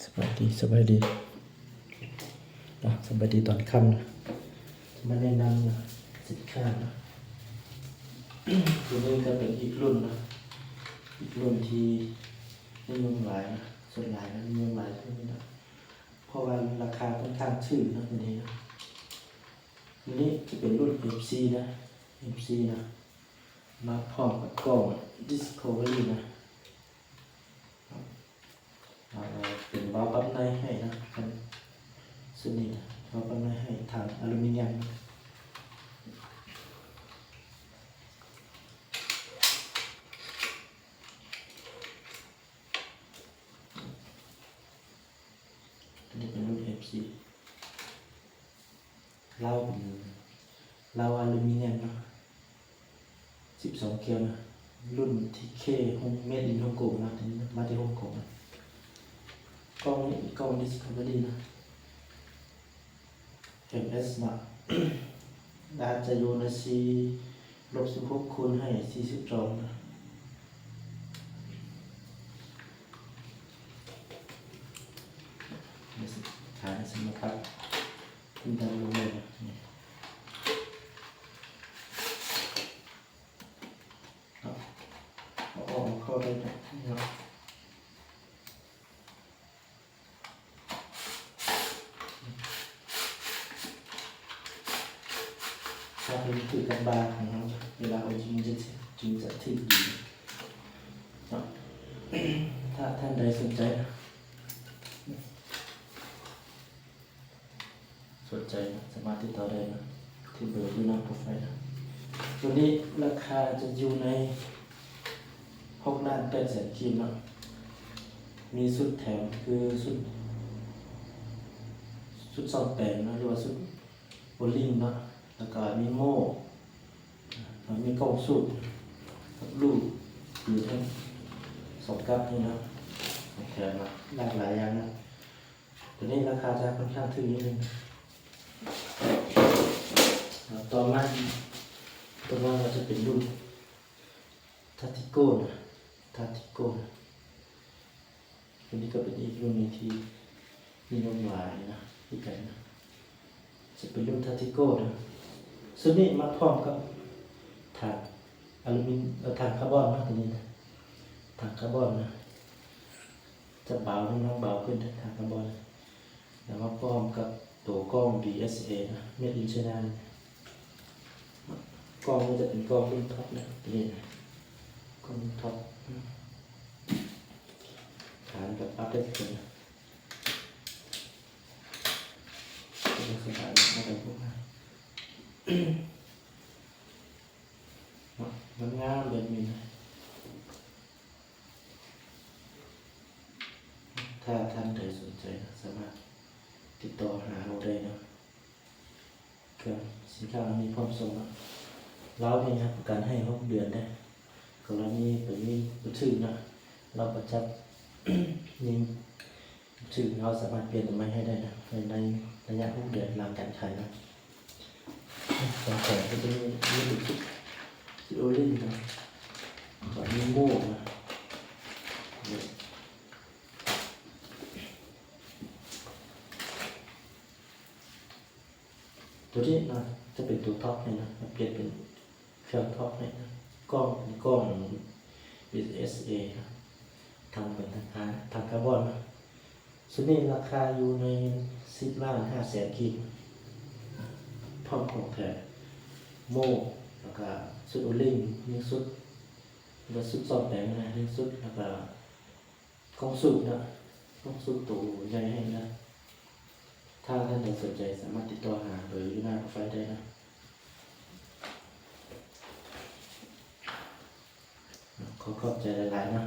ສະບາຍດີ ສະບາຍດີ ເນາະ ສະບາຍດີຕອນຄ່ຳນະ. ມາແນະນຳນະ ສິນຄ້ານະ. ໂຕນີ້ກໍເປັນອີກລຸ້ນນະ ອີກລຸ້ນທີ່ນິຍົມຫຼາຍນະ ສ່ວນຫຼາຍນະ ນິຍົມຫຼາຍໂຕນີ້ນະ ເພາະວ່າລາຄາຂ້ອນຂ້າງຖືກນະ ໂຕນີ້ນະ. ໂຕນີ້ຈະເປັນລຸ້ນເອັຟຊີນະ ເອັຟຊີນະ ມາພ້ອມກັບກ້ອງດິສຄັຟເວີຣີນະ. ອ່າ ເປັນວາວປັບໃນໃຫ້ນະ ອັນ ຊຸດນີ້ນະ ວາວປັບໃນໃຫ້ ຖັງອາລູມີນຽມນະ. ໂຕນີ້ເປັນລຸ້ນເອັຟຊີ ລາວເປັນ ລາວອາລູມີນຽມເນາະ ສິບສອງແກ້ວນະ ລຸ້ນທີເຄ ເມດອິນຮົງກົງນະ ມາແຕ່ຮົງກົງນະ. ກ້ອງນີ້ເປັນກ້ອງດິສຄັຟເວີຣີນະ ເອັມເອສນະ ອາດຈະຢູ່ໃນສີ່ ລົບສິບຫົກ ຄູນໃຫ້ສີ່ສິບສອງນະ. ຂາຍໃຫ້ສຳລັບປັບຂຶ້ນດາວລົງເລີຍນະ. ເອົາອອກເຂົ້າໄດ້ເນາະ. ຖ້າເພິ່ນຖືກກັບບາຂອງເຮົາ ເວລາເຮົາຍິງຈະ ຈຶ່ງຈະຖືກດີເນາະ. ຖ້າທ່ານໃດສົນໃຈນະ ສົນໃຈນະ ສາມາດຕິດຕໍ່ໄດ້ນະ ທີ່ເບີຢູ່ໜ້າໂປຣໄຟນະ. ໂຕນີ້ລາຄາຈະຢູ່ໃນຫົກລ້ານແປດແສນກີບເນາະ. ມີຊຸດແຖມຄືຊຸດ ຊຸດສ້ອມແປງເນາະ ຫຼືວ່າຊຸດໂອລິງເນາະ ແລ້ວກໍມີໂມ່ ແລ້ວມີກ້ອງສູບກັບລູກ ຢູ່ທັງສອງກັບນີ້ເນາະ ຂອງແຖມເນາະ ຫຼາກຫຼາຍຢ່າງເນາະ. ໂຕນີ້ລາຄາຈະຂ້ອນຂ້າງຖືກນິດໜຶ່ງ. ແລ້ວຕໍ່ມາ ຕໍ່ມາກໍຈະເປັນລຸ້ນທາຕິໂກ້ນະ ທາຕິໂກ້ນະ. ໂຕນີ້ກໍເປັນອີກລຸ້ນໜຶ່ງທີ່ນິຍົມຫຼາຍນະ ຄືກັນນະ ຈະເປັນລຸ້ນທາຕິໂກ້ນະ. ຊຸດນີ້ມາພ້ອມກັບຖັງອາລູມິນ ເອີ ຖັງຄາບອນເນາະ ໂຕນີ້ນະ ຖັງຄາບອນນະ. ຈະເບົາ ນ້ຳໜັກເບົາຂຶ້ນເດ້ ຖັງຄາບອນ ແລ້ວມາພ້ອມກັບໂຕກ້ອງ ດີເອສເອ ນະ ເມດອິນໄຊນາ. ກ້ອງນີ້ຈະເປັນກ້ອງລຸ້ນທັອບນະ ໂຕນີ້ນະ ກ້ອງລຸ້ນທັອບ. ຂານີ້ກໍປັບໄດ້ຄືກັນນະ ສະບາຍນະ ເອົາໄປພວກນັ້ນ ມັນງາມແບບນີ້ນະ. ຖ້າທ່ານໃດສົນໃຈນະ ສາມາດຕິດຕໍ່ຫາເຮົາໄດ້ເນາະ. ເຄື່ອງສິນຄ້າມີພ້ອມສົ່ງເນາະ. ລາວນີ້ຮັບປະກັນໃຫ້ຫົກເດືອນເດ້. ກໍລະນີໄປຍິງບໍ່ຖືກນະ ລາວປະຈັບຍິງບໍ່ຖືກ ເຮົາສາມາດປ່ຽນອັນໃໝ່ໃຫ້ໄດ້ນະ ໃນໄລຍະຫົກເດືອນຫຼັງການຂາຍນະ. ຂອງແຖມກໍຈະມີ ມີໂອລິງນະ ແລ້ວກໍມີໂມ່ນະ. ໂຕນີ້ນະ ຈະເປັນໂຕທັອບໃຫ້ນະ ມາປ່ຽນເປັນເຄື່ອງທັອບໃຫ້ນະ. ກ້ອງເປັນກ້ອງ ເອສເອ ນະ ຖັງເປັນຖັງ ຖັງຄາບອນນະ. ຊຸດນີ້ລາຄາຢູ່ໃນສິບລ້ານຫ້າແສນກີບ ພ້ອມຂອງແຖມ ໂມ່ ແລ້ວກະຊຸດໂອລິງ ຍິງຊຸດ ແລ້ວຊຸດຊ້ອມແປງນະ ຍິງຊຸດ ແລ້ວກະກ້ອງສູບນະ ກ້ອງສູບໂຕໃຫຍ່ໃຫ້ນະ. ຖ້າທ່ານໃດສົນໃຈ ສາມາດຕິດຕໍ່ຫາເບີຢູ່ໜ້າໂປຣໄຟໄດ້ນະ. ຂໍຂອບໃຈຫຼາຍໆນະ.